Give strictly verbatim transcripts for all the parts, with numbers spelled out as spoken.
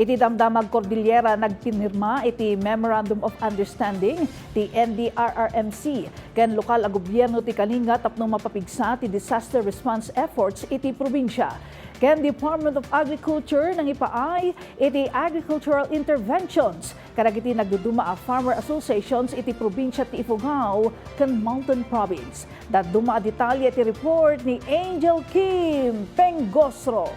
Iti Damdamag Cordillera, nagpinirma iti Memorandum of Understanding ti N D R R M C ken lokal a gobierno ti Kalinga tapno mapapigsa ti disaster response efforts iti probinsia. Ken Department of Agriculture nangipaay iti agricultural interventions kadagiti nagduduma a farmer associations iti probinsia ti Ifugao ken Mountain Province. Dadduma a detalye ti report ni Angel Kim Pengosro.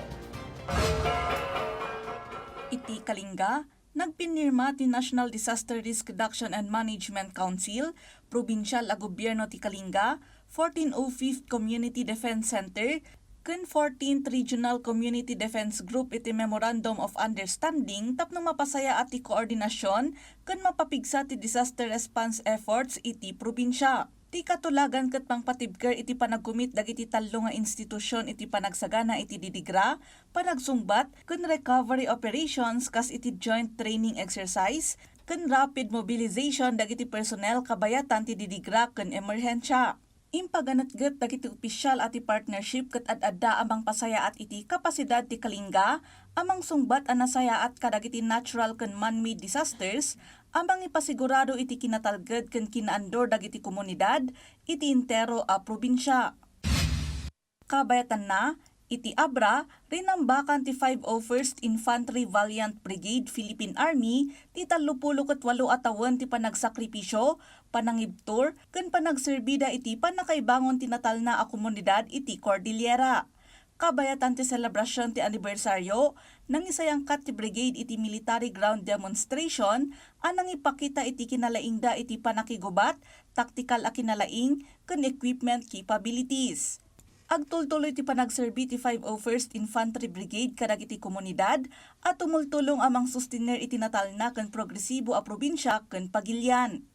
Iti Kalinga, nagpinirma ti National Disaster Risk Reduction and Management Council, probinsial a gobierno ti Kalinga, fourteen oh fifth Community Defense Center, ken fourteenth Regional Community Defense Group iti Memorandum of Understanding tapno mapasayaat ti koordinasion ken mapapigsa ti disaster response efforts iti probinsia. Ti katulagan ket mangpatibker iti panagkumit dagiti tallo nga institusion iti panagsagana iti didigra, panagsungbat, ken recovery operations kas iti joint training exercise ken rapid mobilization dagiti personnel kabayatan ti didigra ken emerhensia. Impaganetget dagiti opisial a ti partnership ket ad-adda a mangpasayaat iti kapasidad ti Kalinga a mangsungbat a nasayaat kadagiti natural ken man-made disasters a mangipasigurado iti kinatalged ken kinaandor dagiti komunidad iti entero a probinsia. Kabayatanna, iti Abra, rinambakan ti five oh first Infantry Valiant Brigade Philippine Army ti tallopulo ket walo a tawen ti panagsakripisio, panangibtur, ken panagserbida iti pannakaibangon ti natalna a komunidad iti Cordillera. Kabayatan ti selebrasion ti anibersario, nangisayangkat ti brigade iti military ground demonstration a nangipakita iti kinalaingda iti pannakigubat, taktikal a kinalaing, ken equipment capabilities. Agtultuloy ti panagserbi ti five oh first Infantry Brigade kadagiti komunidad a tumultulong a mangsustener iti natalna ken progresibo a probinsia ken pagilian.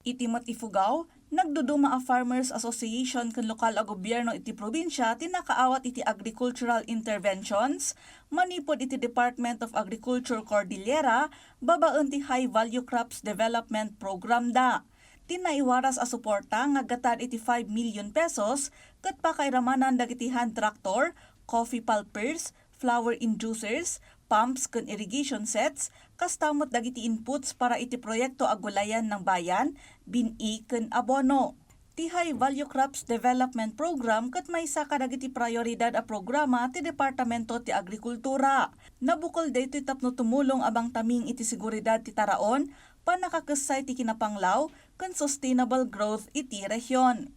Iti met Ifugao, nagduduma a Farmers Association ken lokal a gobierno iti probinsia ti nakaawat iti agricultural interventions manipud iti Department of Agriculture Cordillera babaen ti High Value Crops Development Program da. Ti naiwaras a suporta nga aggatad iti five million pesos ket pakairamanan dagiti hand tractor, coffee pulpers, flower inducers, pumps ken irrigation sets, kasta met dagiti inputs para iti proyekto a Gulayan ng Bayan, bin-i ken abono. Ti High Value Crops Development Program ket maysa kadagiti prioridad a programa ti Departamento ti Agrikultura. Nabukel daytoy tapno tumulong a mangtaming iti seguridad ti taraon, pannakakessay ti kinapanglaw, ken sustainable growth iti rehion.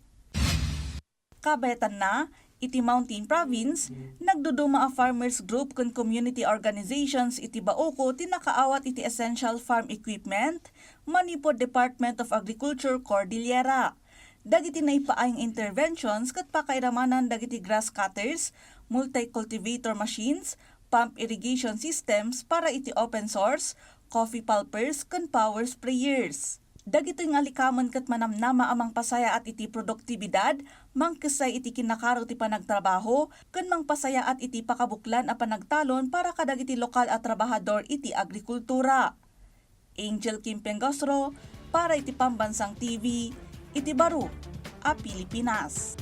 Kabayatanna, iti Mountain Province, nagduduma a farmers group ken community organizations iti Baoco ti nakaawat iti essential farm equipment manipud Department of Agriculture Cordillera. Dagiti naipaay nga interventions ket pakairamanan dagiti grass cutters, multi-cultivator machines, pump irrigation systems para iti open source, coffee pulpers, ken power sprayers. Dagitoy nga alikamen ket manamnama a mangpasayaat iti produktibidad, mangkessay iti kinnakaro ti panagtrabaho, ken mangpasayaat iti pakabuklan a panagtalon para kadagiti lokal a trabahador iti agrikultura. Angel Kim Pengosro para iti Pambansang T V, iti baro a Pilipinas.